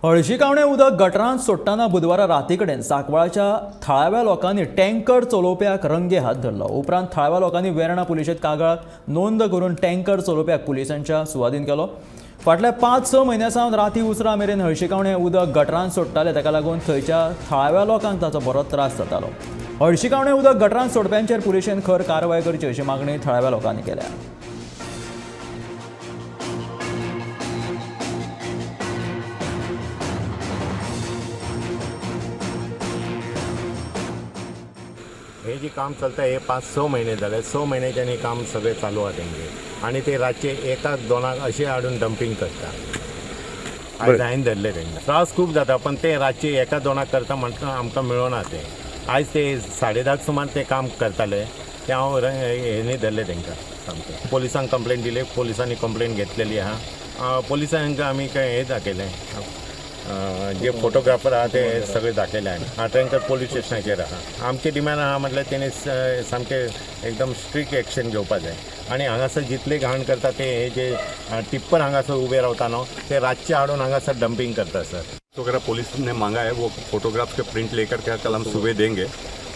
हळशिकावणें उदक गटरांत सोडटना बुधवारा राती कडेन सांकवाळच्या थळाव्या लोकांनी टँकर चलोवप्याक रंगे हात धरलो. उपरांत थळाव्या लोकांनी वेर्णा पुलिशेंत कागाळ नोंद करून टँकर चलोवप्याक पुलिसांच्या सुवादीन केलो. फाटल्या 5-6 म्हयन्यां सावन राती उसरां मेरेन हळशिकावणें उदक गटरांत सोडटाले. ताका लागून थंयच्या थळाव्या लोकांक ताचो बरोच त्रास जातालो. हळशिकावणें उदक गटरांत सोडप्यांचेर पुलिशेन खर कारवाय करची अशी मागणी थळाव्या लोकांनी केल्या. हे जे काम चलता हे 5-6 म्हयने जाले. 6 म्हयन्याच्यान हे काम सगळें चालू आहा तेंगे आनी ते रातचे एकाक दोनाक अशें हाडून डंपींग करता. आयज हांवें धरले तेंकां. त्रास खूब जाता, पण ते रातचे एका दोनाक करता म्हणटा आमकां मेळना ते. आयज ते 10:30 सुमार ते काम करताले, ते हांव हेणी धरले तेंकां सामकें. पोलिसांक कंप्लेन दिले, पोलिसांनी कंप्लेन घेतलेली आहा. पोलिसांक आमी काय हे दाखयलें, जे फोटोग्राफर आहा ते सगळे दाखयले आमी. आतां तांकां पोलीस स्टेशनाचेर आहा. आमचे डिमांड आहा म्हटल्यार तेणी सामकें एकदम स्ट्रिक्ट एक्शन घेवपा जाय. आनी हांगासर जितले घाण करता ते हे जे टिप्पर हांगासर उबे रावता न्हू, ते रातचे हाडून हांगासर डंपींग करता सर. तो अगर पुलिस ने मांगा है वो फोटोग्राफ्स के प्रिंट लेकर के कल हम सुबह देंगे.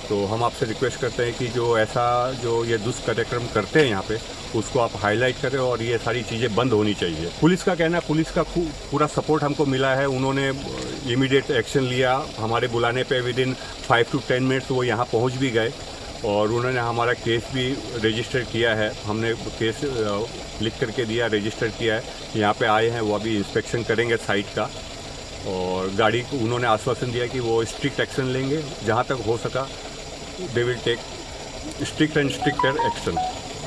तो हम आपसे रिक्वेस्ट करते हैं कि जो ऐसा जो ये दुष्कार्यक्रम करते हैं यहाँ पे, उसको आप हाईलाइट करें और ये सारी चीज़ें बंद होनी चाहिए. पुलिस का कहना है, पुलिस का पूरा सपोर्ट हमको मिला है. उन्होंने इमीडिएट एक्शन लिया. हमारे बुलाने pay with in 5 to 10 minutes वो यहाँ पहुँच भी गए और उन्होंने हमारा केस भी रजिस्टर किया है. हमने केस लिख करके दिया, रजिस्टर किया है. यहाँ पे आए हैं, वो अभी इंस्पेक्शन करेंगे साइट का और गाड़ी को उन्होंने आश्वासन दिया कि वो स्ट्रिक्ट एक्शन लेंगे. जहाँ तक हो सका they will take strict and stricter action.